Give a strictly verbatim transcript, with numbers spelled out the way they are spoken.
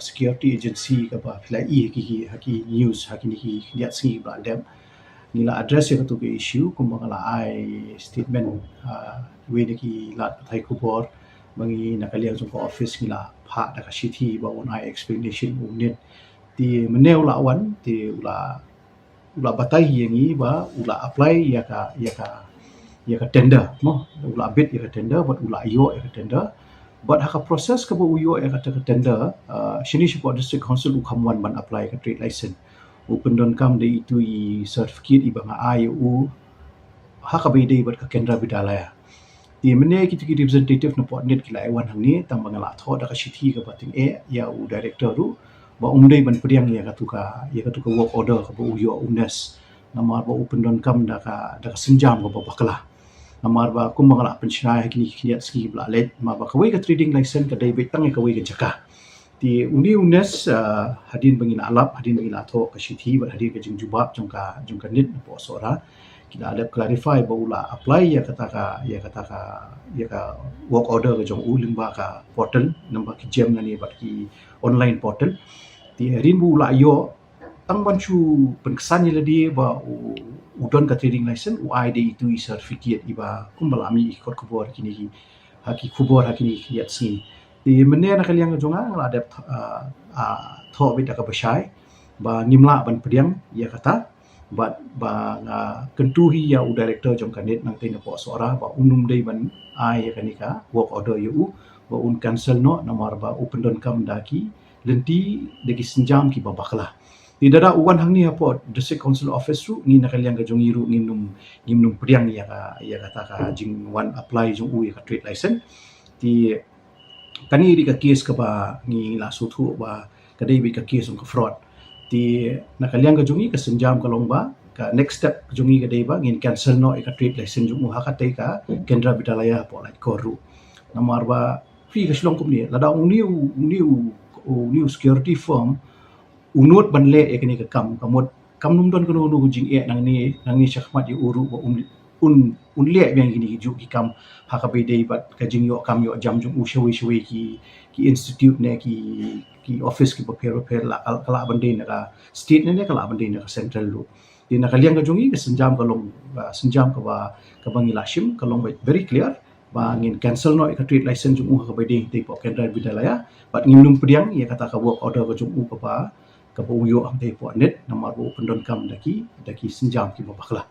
security agency kaba phi la i ha ki, ha ki news ha kine ki khyndiat sngi ba la dep. Ngi la address ïa katu ka issue kumba nga la ai statement, ah, wei na ki lad pathai khubor ba ngi na ka liang jong ka office ngi la phah da ka shithi ba un ai explanation u NET. Te mynne u la wan te u la u la batai ïa ngi ba u la apply ïa ka, ïa ka, ïa ka tender, mo, u la bid ïa ka tender, bad u la ïoh ïa ka tender. Bad ha ka process kaba u ïoh ïa kata ka tender, uh, shane shapoh District Council u kham wan ban apply ka trade license. U pyndonkam da itu i certificate iba nga ai ïa u ha kaba ïadei bad ka Kendra Vidyalaya. Te mynne kito ki representative na pdeng NET ki la wan hangne tang ba nga la thoh da ka shithi kaba tyngeh ïa u director ruh ba um dei ban pdiang ïa katu ka, ïa katu ka work order kaba u ïoh u NES. Namar ba u pyndonkam da ka, da ka sienjam kaba bakla. Namar ba kumba nga la pynshai ha kine ki khyndiat sngi ba la leit, namar ba kawei ka trading license ka dei beit tang ïa kawei ka jaka. Te une u NES, uh, hadien ba ngi la lap, hadien ba ngi la thoh ka shithi bad hadien ka jingjubab jong ka, jong ka NET na poh Sohra, ki la dep clarify ba u la apply ïa kata ka, ïa kata ka, ïa ka work order ka jong u lyngba ka portal, lyngba ki GeM lane bad ki online portal. Te hadien ba u la ïoh, tang ban shu pynksan ïa lade ba u, u don ka trading license, u ai da itu i certificate iba kumba la mih ha ki kot khubor kine ki, ha ki khubor ha kine ki khyndiat sngi. Te mynne na ka liang ka jong nga nga la dep, ah, ah, thoh beit da kaba shai ba ngim lah ban pdiang ïa kata. Bad ba nga kyntu hi ïa u director jong ka NET nangtei na poh Sohra ba un ym dei ban ai ïa kane ka work order ïa u, ba un cancel noh namar ba u pyndonkam da ki lynti, da ki sienjam kiba bakla. Te lada u wan hangne hapoh District Council office ruh, ngi na ka liang ka jong ngi ruh ngim nym, ngim nym pdiang ïa ka, ïa kata ka jingwan apply jong u ïa ka trade license. Te kane dei ka case kaba ngi la sngewthuh ba ka dei beit ka case jong ka fraud. Te na ka liang ka jong ngi ka sienjam ka long ba ka next step ka jong ngi ka dei ba ngin cancel noh ïa ka trade license jong u ha katei ka Kendra Vidyalaya hapoh Laitkor ruh. Namar ba phi, ka shu long kumne, lada une u, une u, une u security firm u nud ban leh ïa kane ka kam, ka mut kam nym don kano kano ka jingeh nangne, nangne shakhmat ïa u ruh ba un, un, un leh biang kine kijuh ki kam ha kaba ïadei bad ka jingïoh kam ïoh jam jong u shawei shawei ki, ki institute ne ki, ki office kiba pher bapher, la ka, ka lah ban dei na ka state ne, ne ka lah ban dei na ka central ruh. Te na ka liang ka jong ngi ka sienjam ka long, ah, sienjam kaba, kaba ngi la shim ka long very clear ba ngin cancel noh ïa ka trade license jong u ha kaba ïadei hangtei hapoh Kendra Vidyalaya bad ngin nym pdiang ïa kata ka work order ka jong u kaba, kaba u ïoh hangtei hapoh NET namar ba u pyndonkam da ki, da ki sienjam kiba bakla.